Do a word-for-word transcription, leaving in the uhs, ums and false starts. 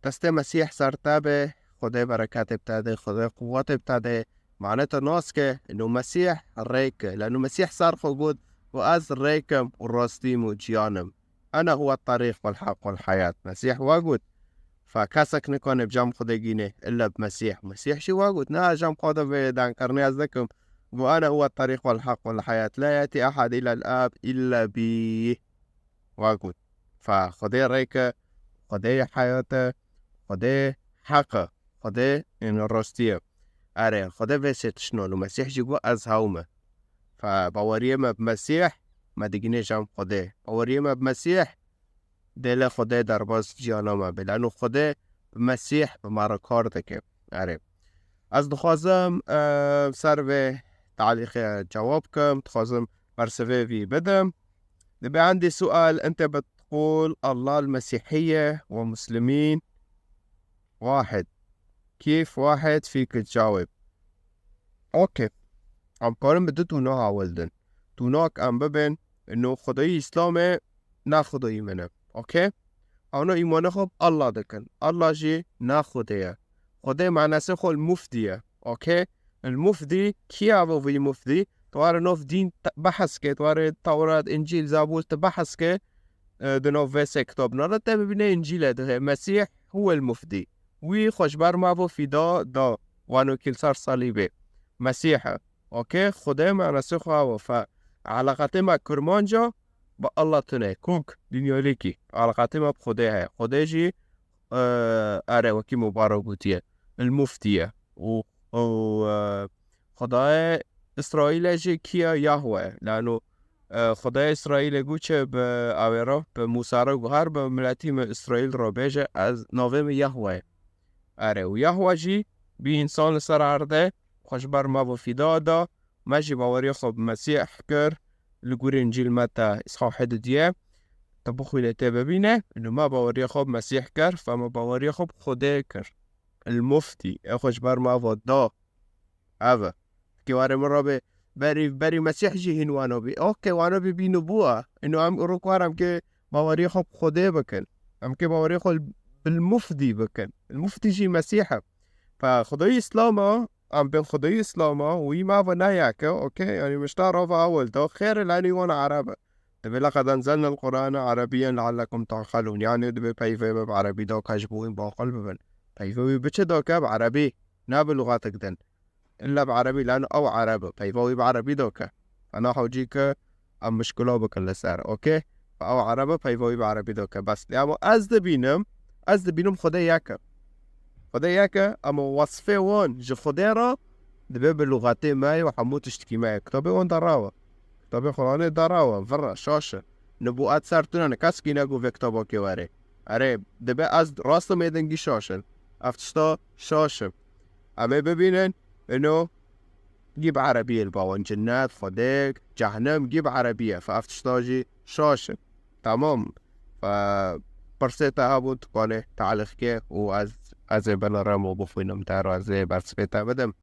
Destê Mesîh ser te be, Xwedê bereketê bi te de, Xwedê quwetê bi te de. Mane te nas ke, ino Mesîh rêk e. Leno Mesîh ser xwe got, û ez rêk im û rastî im û jiyan im. Ene huwe terîq wel heq wel heyat. Mesîh wa got. Fa kesek nikane bi cem Xwedê gîne, illa bi Mesîh. Mesîh jî wa got, ne cem xwe de vê dankarnê ez dikim. Got, ene huwe terîq wel heq wel heyat. La yetî ehad ila el ab illa bî. Wa got. Fa Xwedê rêk e, Xwedê heyat e, Xwedê heq e, Xwedê ên rastî ye. Erê, Xwedê vê sê tişt nano. Mesîh jî got, ez hew me. Fa baweriyê me bi Mesîh, me digîne cem Xwedê. Baweriyê me bi Mesîh, dê lê Xwedê derbas jiyana me be. Leno Xwedê bi Mesîh bi me re kar dike. Erê. Ez dixwazim, e, ser vê talîqê cewab kim, dixwazim bersivê vî bidim. Dibe endî sual, ente betqul Allah المسيحية ومسلمين واحد. كيف واحد فيك تجاوب؟ Okey. Em karin bi du tûna hewildin. Tûnak em bibin, ino Xwedayî Îslam e, ne Xwedayî min e. Okey? Ewna îmanê xwe bi Allah dikin. Allah jî ne Xwedê ye. Xwedê manasê xwe li mufdî ye. Okey? Li mufdî, kî ava vî mufdî? Tu were nov dîn te-, behs ke, tu were Tewrat, Încîl, Zabûr, tu behs ke, e, di nav vê sê kitabina de te bibîne Încîl e dihe. Mesîh huwe el mufdî. Wî xwe ji ber me vo fîda da. Wano kî li ser salîbê. Mesîh e. Okey, Xwedê manasê xwe ava fe. Eleqetê me Kurmanca bi Allah tune. Kok, dinyolîkî. Eleqetê me bi Xwedê heye. Xwedê jî, e, erê, wekî Mubarek gotiye. El mufdî ye. Û, û, e, Xwedayê Îsraîlê jî kî ye? Yahwe. Lano, e, Xwedayê Îsraîlê got çi bi awê re, bi Mûsa re got, her bi miletî min Îsraîl re bêje, ez navê min Yahwe ye. Erê, û Yahwe jî bî însan li ser erdê, xwe ji ber me ve fîda da, me jî baweriya xwe bi Mesîh kir, li gorî Încîl Meta, îsha hê didiye, te bixwîne tê bibîne, û me baweriya xwe bi Mesîh kir, fe me baweriya xwe bi Xwedê kir. El mufdî, ê xwe ji ber me ve da. Ev e. Kê warê min re bê, berî, berî Mesîh jî hîn wano bî. Okey, wano bî bî nubûa. Ino em rok war em kê baweriya xwe bi Xwedê bikin. Em kê baweriya xwe bil mufdî bikin. El mufdî jî Mesîh e. Fe Xwedayî Îslam e, em bên Xwedayî Îslam e, wî me ve ne yek e, okey? Yanî mişta rava ewil da, xêr e, lenî wan Ereb e. Dibê لقد أنزلنا القرآن عربيا لعلكم تعقلون. Yanî dibê peyvê me bi Erebî da ke ji bo wî baqil bibin. Peyvê wî bi çi da ke bi Erebî, ne bi lûxatek din. Îlla bi Erebî, lan ew Ereb e. Peyva wî bi Erebî da ke. Ana hewcî ke em mişkila bikin li ser. Okey? Ew Ereb e, peyva wî bi Erebî da ke. Bes. Lê ama ez dibînim, ez dibînim Xwedê yek e. Xwedê yek e, ama wesfê wan ji Xwedê re dibe bi lûxatê me ye û hemû tiştikî me ye. Kitabê wan deraw e. Kitabê Quranê deraw e, vir e, şaş e. Nibûet ser tune ne, keskî negot vê kitaba kê were. Erê, dibe ez rast im ê dingî şaş in. Ev tişta şaş in. Em ê bibînin, ino gî bi Erebî ye li ba wan, cinnet, Xwedê, cehnem, gî bi Erebî ye. Fe ev tişta jî şaş in. Tamam. Fe pirsê te hebû, tu kanê tealiq ke û ez, ez ê binirem û bixwînim te re, ez ê bersivê te bidim.